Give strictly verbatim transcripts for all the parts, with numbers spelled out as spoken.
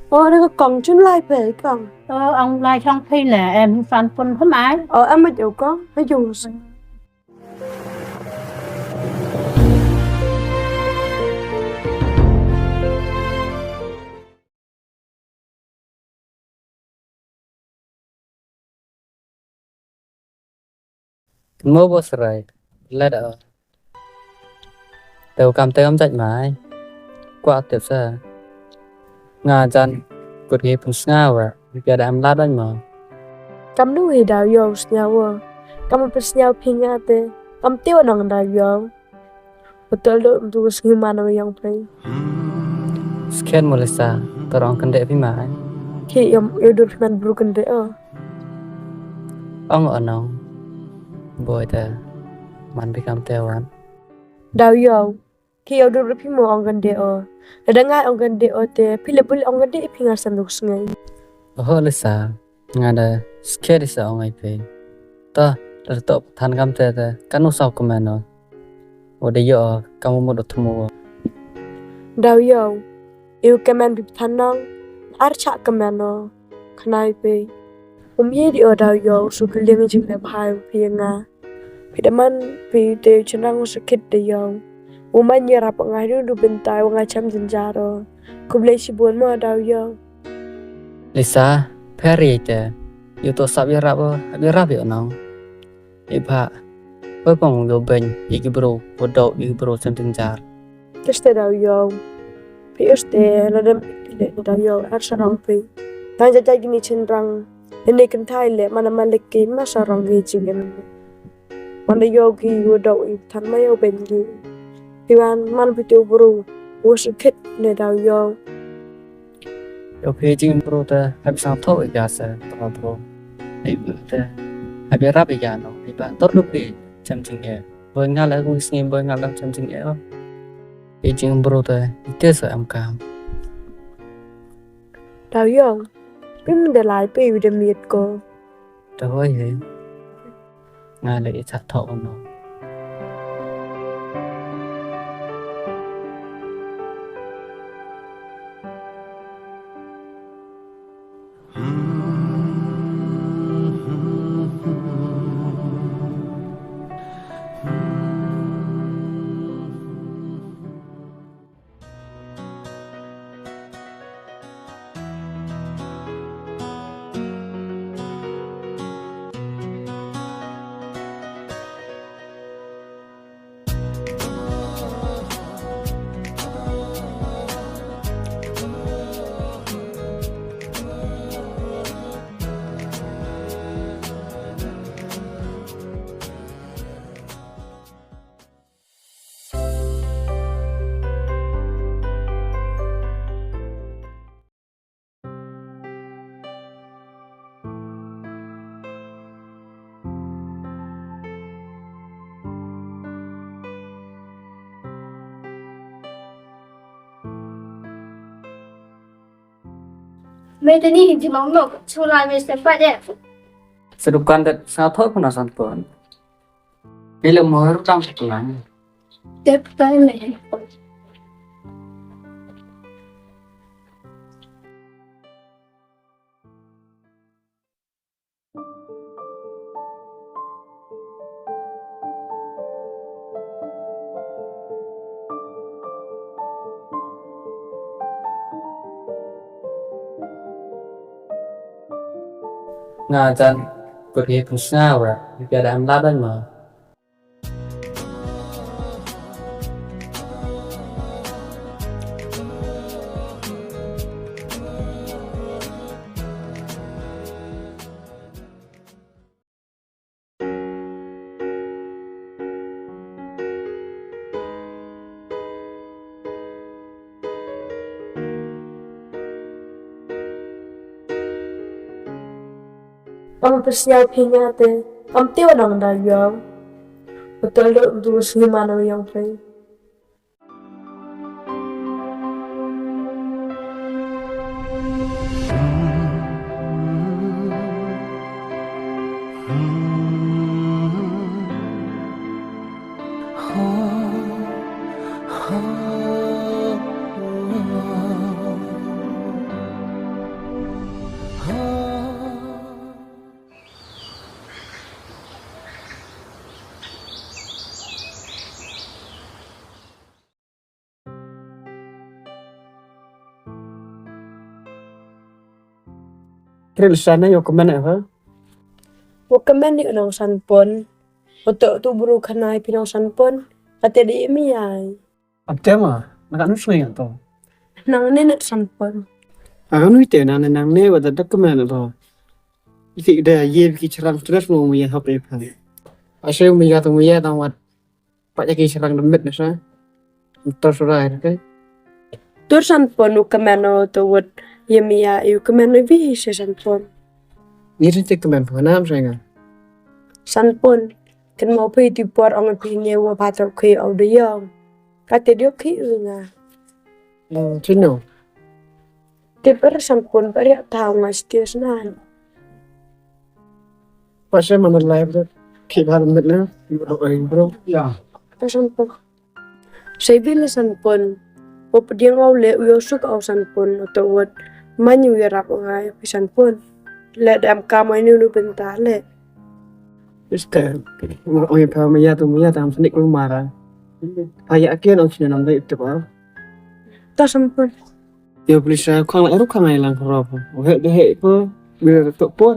O, da ka kong chun lai phi kong. O, ong lai chong phi ne, em san pun phi mai. O, em ma jo kong, ma jo. Mo bo srai, lada. Te u kam te kam jait mai. Kwah tip sa. Nga jan, kut ki pynsngaw wa, pia da em lada mo. Kam nu hi daw yow sngaw wa. Kam pynsngaw phi nga te. Kam te wa nong daw yow. Betul do, du sngi man wa yong phi. Skhet mo Lisa, torong kynde phi mai. Ki yom, yow dur phi man bru kynde o. Ong o nong. Boi te. Man phi kam te wan. Daw yow. Ki yow dur phi mo ong kynde o. Lada nga ong kynde o te, phi le bul ong kynde phi nga san du sngi. Oho Lisa, nga da skhet i sa ong ai phi. Ta, da tok than kam te te, kan u saw kmen o. O de yo, kam u mut o thmu o. Daw yow, i u kmen phi than nong, ar cha kmen o, khnai phi. Um ye di o daw yow, su kylliang i jing le bhai phi nga. Phi da man, phi te chnang u sakit de yow. U man ye rap nga du du bentai, wa nga cham jynjar o. Khublei chibun mo daw yow. Lisa, pher i te. Yu to sap yarap o, hap yarap yow nong. I bha. Poi pong yow beng, i ki bru, wa daw, i ki bru cham jynjar. Kiste daw yow. Phi este, la dem phi le daw yow, ar sarong phi. Tang ja ja gini chenrang. Ini kynthai le, mana malik ki, ma sarong ki jingim. Mana yow ki, wa daw i than ma yow beng ki. Phi wan, man phi tu bru, wa sakit ne daw yow. Yow phi jing bru te, hap sang tho i ya se, tho bru. Ai bru te, hap yarap i ya no, i ba tor du phi, cham jing e. Boi nga la, ngi sngi boi nga la, cham jing e. Phi jing bru te, i te sa em kam. Daw yow, phi man de lai phi wi de miet ko. Te hoi he. Nga le i cha tho no. Me te ni hi jimong nok, chulai me se pa de. Sa dukan dat sa tho ko na san pon. Pila mo ru tang sa tulang. Tep tai me. Nga jan, kut hi pynsngaw ra, pia da em ladan ma. Kam pynsñiaw phi nga te, kam te wa nang da yong. Betul du, du sngi man wa yong phi. Kri le sa ne yo kmen e ha. Wo kmen ni nong Sanpon. Wo to tu bru khana i phi nong Sanpon. Kate di mi ai. Ap te ma, na ka nu sngi to. Nang ne ne Sanpon. A ka nu te nang ne nang ne wa da da kmen to. Iti da ye ki chram stress mo mo ya hap e pha. A se mo ya to mo ya tang wat. Pat ya ki sarang demit na sa. Tur surai, okay? Tur Sanpon u kmen o to wot ye mi ya u kmen o bi se Sanpon. Ni rin te kmen pha nam sa nga. Sanpon, ken mo phi ti por ong phi nge wa pha to khi o de yong. Kate dio khi u nga. Hmm, chino. Te per Sanpon per ya tau nga stia snan. Pase mana lai bro. Ki bal mit na. Bro, eh, bro. Ya. Pase Sanpon. Sai bi le Sanpon. Wo pdiang au le u yo suk au Sanpon. Oto wot. Manyu ya rap ngai pi Sanpon. Le dam kam ai nu nu benta le. Este. Oi pa maya tu maya tam snik lu mara. Aya akin au sini nam dai te ba. Ta Sanpon. Yo, please, uh, khang la, ru khang ai lang khoro pho. He, he pho, bila tu por.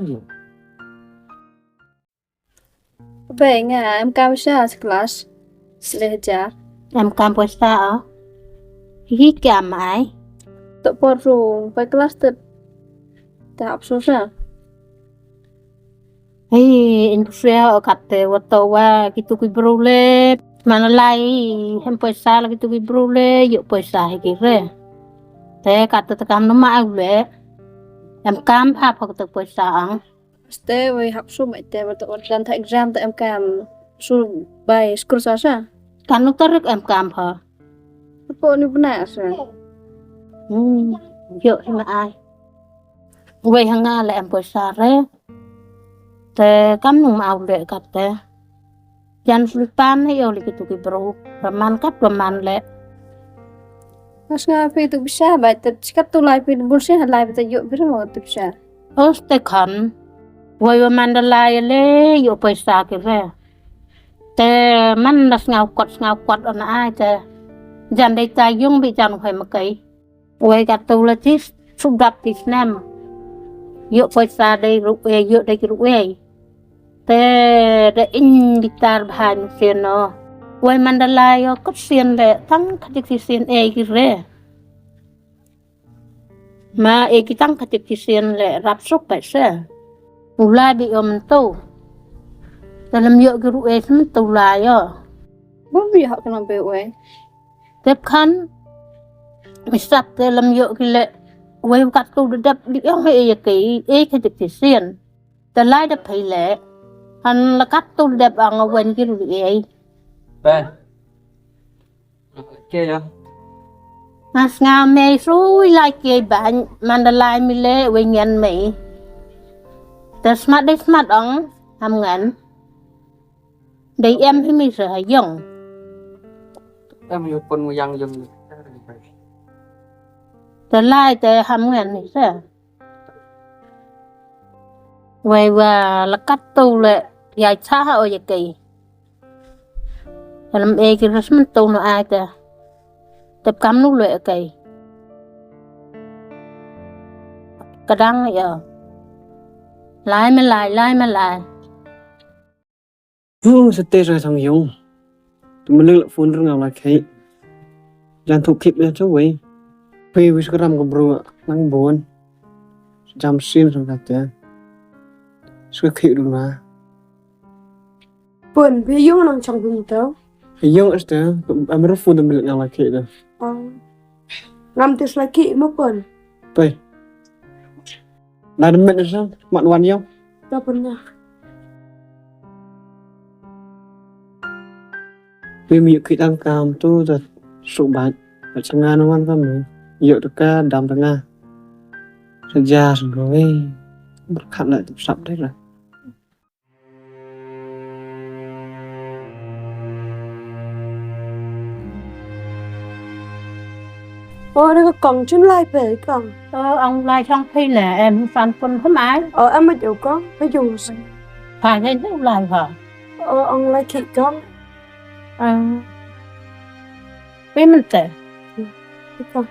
Be nga, em kam sa class. Sle ja. Em kam poisa o. Hi kam ai. Tu por ru, pe class tu. Ta ap so sa. Hei, in phe o kate wa to wa kitu ki bru le. Mana lai, hem poisa la kitu ki bru le, yo poisa hi ki re. Te kate te kam no ma au le. Em kam pha pha kate poisa ang. Ste wei hap su mai te wa to wa jan ta exam ta em kam. Su bai school sa sa. Kan no tarik em kam pha. Apo ni bna sa. Hmm, yo hi ma ai. Wei hanga le em poisa re. Te kam nung ma au le kate. Jan sulipan he yo le kitu ki bru. Raman kat raman le. Mas nga phi tu bisa ba te sikat tu lai phi bul se lai phi te yo bru mo tu bisa. Os te khan. Wei wa Mandalay le yo poisa ki re. Te man da sngaw kot, sngaw kot ona ai te. Jan dei ta yung bi jan hoi makai. Wei ka tu la ti sudap ti snem. Yo poisa dei ru e, yo dei ru e. Te da in gitar bha ni sien no. Wei Mandalay yo kot sien de tang khatik ti sien e ki re. Ma e ki tang khatik ti sien le rap suk pa se. U lai bi yo mentu. Dalam yo ki ru e sien tu lai yo. Bom bi hak na be wei. Tep khan, mi sap te lam yo ki le, wei kat tu de dep di ong he ye kei, e khatik ti sien. Te lai de phei le, han la kat tu de dep ang wen ki ru di e. Pe. Ke ya. Mas nga mei sui lai ke ban, Mandalay mi le, wei ngen mei. Te smat de smat ong, ham ngen. Dei em hi mi se ha yong. Em yu pun mu yang yung. Te lai te ham ngen ni se. Wei wa la kat tu le ya cha ha o ye kei. Lam e ki ras man tu no ai te. Tep kam nu le kei. Kadang ya. Lai me lai, lai me lai. Hu, sa te sa thong yung. Tu menu la phone rung la khai. Jan thok khip ya chu wei. Phi wis kram ka bru nang bon. Jam sin sa ka te. Su khip du na. Pon, phi yung nang chang phi to. Yung este, am ru phone mel nang la khai da. Ngam tis la khai mo pon. Poi. Na de met sa, mat wan yo. Ta pun ya. Wi mi ki tang kam tu ta su bat. Ba changa na wan kam ni. Yo ta ka dam ta nga. Sa ja su go e. Berkat la tu sap de la. Ơ, na ka kong chun lai phi kong. Ơ, ong lai chong phi ne, em san pun hmai. Ơ, em ma ju kong, ma ju sa. Pha ne nu lai ha. Ơ, ong lai khi kong. Ơ. Phi man te. Kong.